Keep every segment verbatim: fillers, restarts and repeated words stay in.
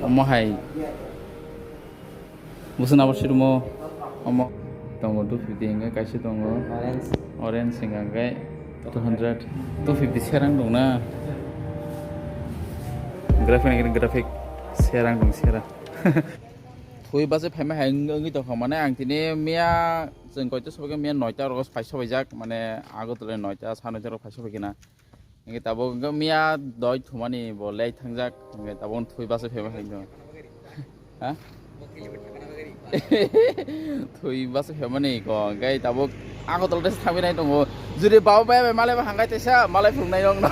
Omo hai. Busu nabo sirmo. Omo. Tongo two fifty hingke kaisa tongo. Orange. Orange hingka hingke two hundred. Two fifty serang tong na. Graphic ni graphic serang tong sera. Thui base phaima hai wngwi tongkha mane ang tini miya chwng koito sobai khe miya noita rogo phai sobaijak mane Agartala noita sa noita rogo phai sobai khe na. Hingke tabuk hingke miya doi thumani bo late thangjak, hingke tabuk thui base phema hai no. Ha? Thui base phemani ko, hingke tabuk Agartala tesa thangwi nai tongo. Jodi baba bai bai malai ba hangkai tesa malai phungnai nong no.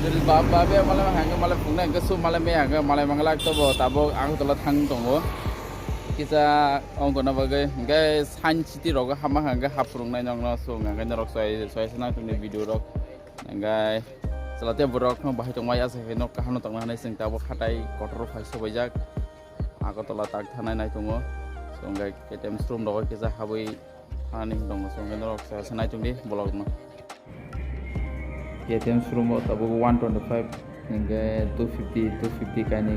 Jodi baba bai malai ba hangkai malai phungnai hingke su malai me hangke malai manglak to bo tabuk Agartala thang tongo. Kisa ongkona bagwi hingke science city rogo hama hangke haphurungnai nong no su hingke norok soi soi sana tongni video rok. Hingke chwla tei borok no bahai tongmai asa khe nok kaham no tongna hinwi chwng tabuk hatai kotor o phai sobaijak. Agartala tak thanai nai tongo. So hingke K T M showroom rogo kisa habwi thani tongo. So hingke norok se nai tongdi vlog no. K T M showroom o tabuk one twenty five hingke two fifty, two fifty kainwi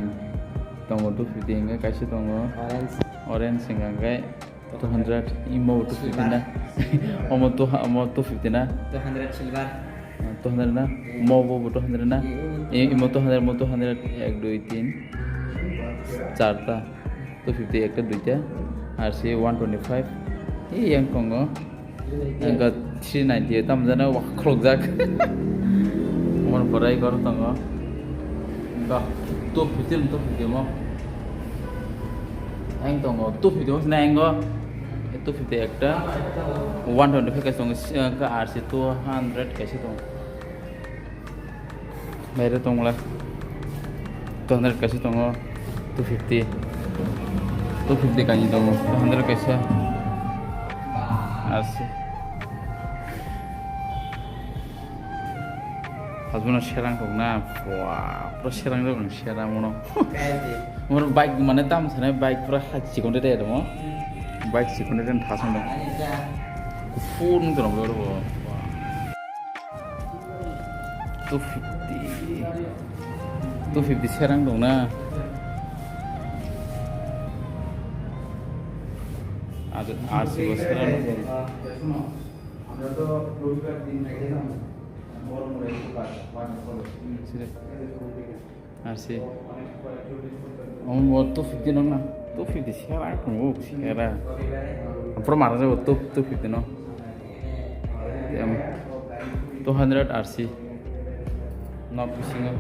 tongo, two fifty hingke kaisa tongo. Orange. Orange hingka hingke two hundred, imo bo two fifty na. Omo two, omo two fifty na. Two hundred silver. Ah, two hundred na. Mo bo bo two hundred na. Imo two hundred, mo two hundred, ek, dui, tin, charta. Two fifty ekta duita. Ar si one twenty five. Ei yang tongo. Ang ka three ninety tam jana wak khlok jak. Mon borai gor tongo. Ka two fifty, two fifty mo. Ang tongo two fifty mo sina ang go. Two fifty ekta. One twenty five ka tongo, ka ar si two hundred ka si tongo. Baire tongla. Two hundred kaisa tongo, two fifty. Two fifty kaini tongo, two hundred kaisa. Asi. Hajmano serang rok na, wah, pura serang rok, serang mano. Moro bike mane tam sanai bike pura hai chikon de demo. Bike chikon de thasang dong. Phone dong. Two fifty. Two fifty serang dong na. Ajo, ajo serang dong. Sire. Asi. Omo two fifty nang na. Two fifty sera tongo sera. Ampro mara jago two, two fifty no. Em, two hundred R C. No bisingo.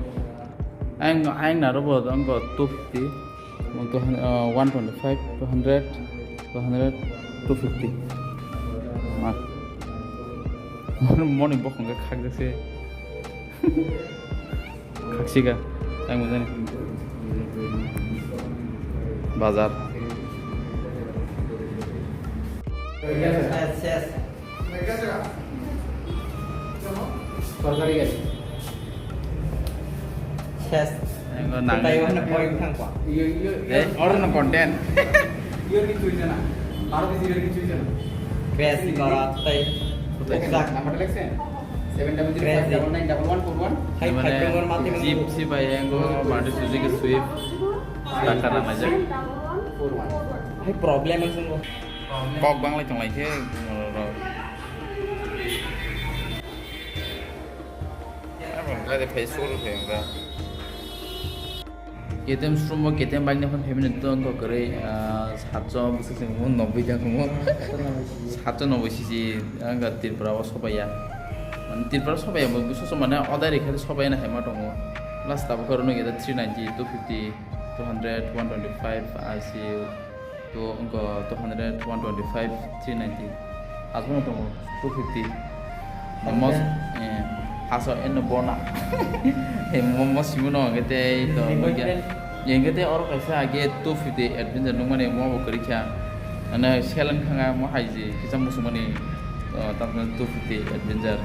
Ang, ang na robo ang go two fifty. Mo two hundred, uh, one twenty five, two hundred, two hundred, two fifty. Ma. Moni bokong ke khak jese. Khaksika, ang mujani. Bazar. Yes, yes. Yes. Ang nang. Taiwan na point thang kwa. Eh, order na content. Best, bara, tai. Exact. Number টা লেখছেন? Seven double zero five double nine double one four one. Hai, mane, hai, pengor mati, pengor. Jeep si bai, yang go, Maruti Suzuki Swift, taka na maja. Four one. Hai, problem ang sungguh. Kok bang lai tong lai khe, ro, ro. Abang, gari phai sur khe, enggak. K T M showroom o K T M bike ni phano phaimani to wngkha kwrwi, ah, satso bwswk se wngkha noboi da wngkha. Satso noboi sisi wngkha Tripura o sopaiya. Mane Tripura o sopaiya bo bwswk se mane odai rikha sopaiya na haima tongo. Last tabuk oro nugya three ninety, two fifty, two hundred, one twenty five, R C. To wngkha two hundred, one twenty five, three ninety. Aswkno tongo two fifty. Mos, eh, haso eno bona. He mo-, mo simuno hwnkhe tei to, hwnkhe tei oro kaisa age two fifty Adventure nukmani mo bo kwrwi kha. Ano selen khanga mo haiji kisa musumani, to, tamni two fifty Adventure.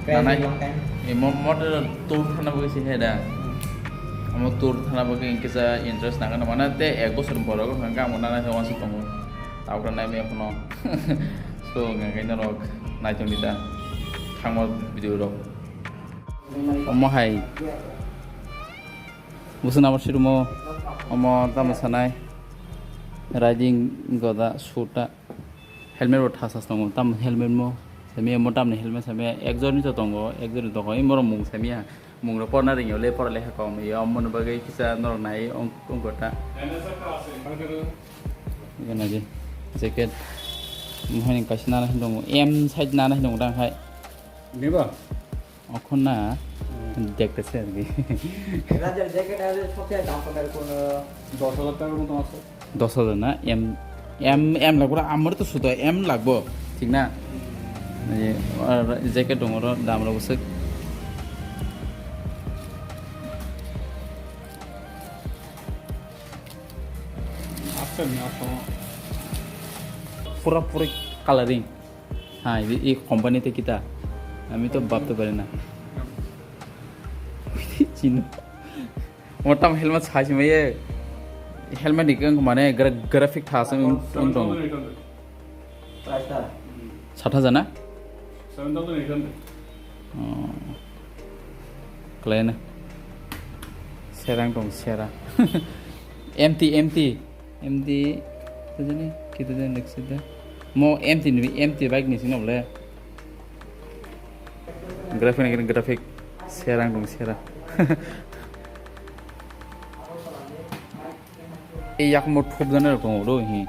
Nanai, eh, mo-, motor tour thana bo se heda. Amo tour thana bagwi hwnkhe kisa interest nangkha mane tei ek bosor borok hwnkhe amo nana khe uansuk tongo. Tabukhe nai maya phano. So hwnkhe norok naitongdi ta thangma video rok. Omo hai. Bwswk number sirimo, omo tamo sanai, riding goda, suit ta, helmet bo thasa tongo, tamo helmet mo, sami mo tamni helmet sami, ekjonni to tongo, ekjonni tongo, imoro mung sami ha, mung rok porna ringyo le, pora lekha kom yo, omo ni bagwi kisa norok nai ong-, ongkota. Gana je, jacket, mohai kaisa nana hinwi tongo, M side nana hinwi tongo dang hai. Niba? Okhon na, hmm, dekte se ar ki. Rajar jacket are sobse dam kome kono? Dos hajar takar moton ase. Dos hajar na? M, M, M lagbo na? Amar to sudo M lagbo, thik na? Ei, ar jacket dong oro, dam rok bwswk. Ase ni ase. Pura puri coloring. Ha, i, i company te kita. Ami to bab to bare na. Chino. Mo tam helmet sai sima ye. Helmet ni kang mane gra-, graphic tha sang ung, ung tong. Price ta? Sat hajar na? Seven thousand eight hundred. Oh. Klena. Serang tong sera. Empty, empty. Empty. Tajani, kita jani next day. Mo empty ni, empty bike ni sini boleh. Graphic ni graphic. Serang tong sera. Ei yakmo thupjana rok tongo do hi.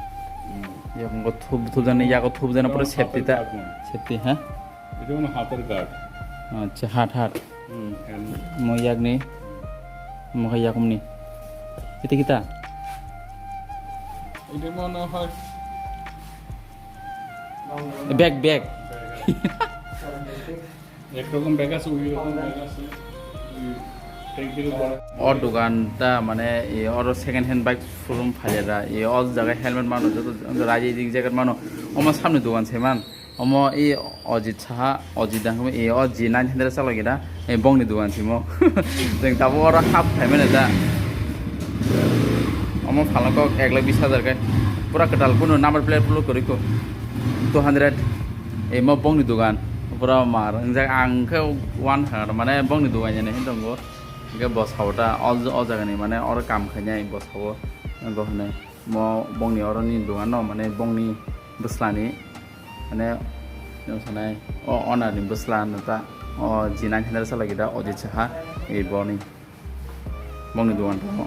Yakmo thup, thupjana, yago thupjana pore safety ta. Safety, ha? Itu mana hatar guard. Acha, hat, hat. Hmm, and mo yakni, mo kha yakumni. Kita, kita. Itu mana hai? Bag, bag. Ek rokom bag ase, oi rokom bag ase. Oi, tank er upore. O dogan ta mane, e, oro second hand bike showroom phailera. E, o jaga helmet mano, joto raji jing jacket mano. Omo samni dogan se man. Omo e Ojit Saha, Ojit dang e o G nine hundred chalok da. E bongni dogan simo. Jeng tabo oro hap phaimani da. Omo phalok kok ek lakh bis hajar kai. Pura kwtal kuno number plate pulo kwrwi ko. Two hundred. Emo bongni dogan pura mar. Wngjak ang khe one hundred mane bongni dogan jani hin tongo. Hingke bo sao ta o, o jagani mane oro kam khainai bo sao. Bo hwnwi mo bongni oroni dogan no mane bongni bwslani mane nwng sanai o owner ni bwsla no ta o G nine hundred chalai da Ojit Saha e boni bongni dogan tongo.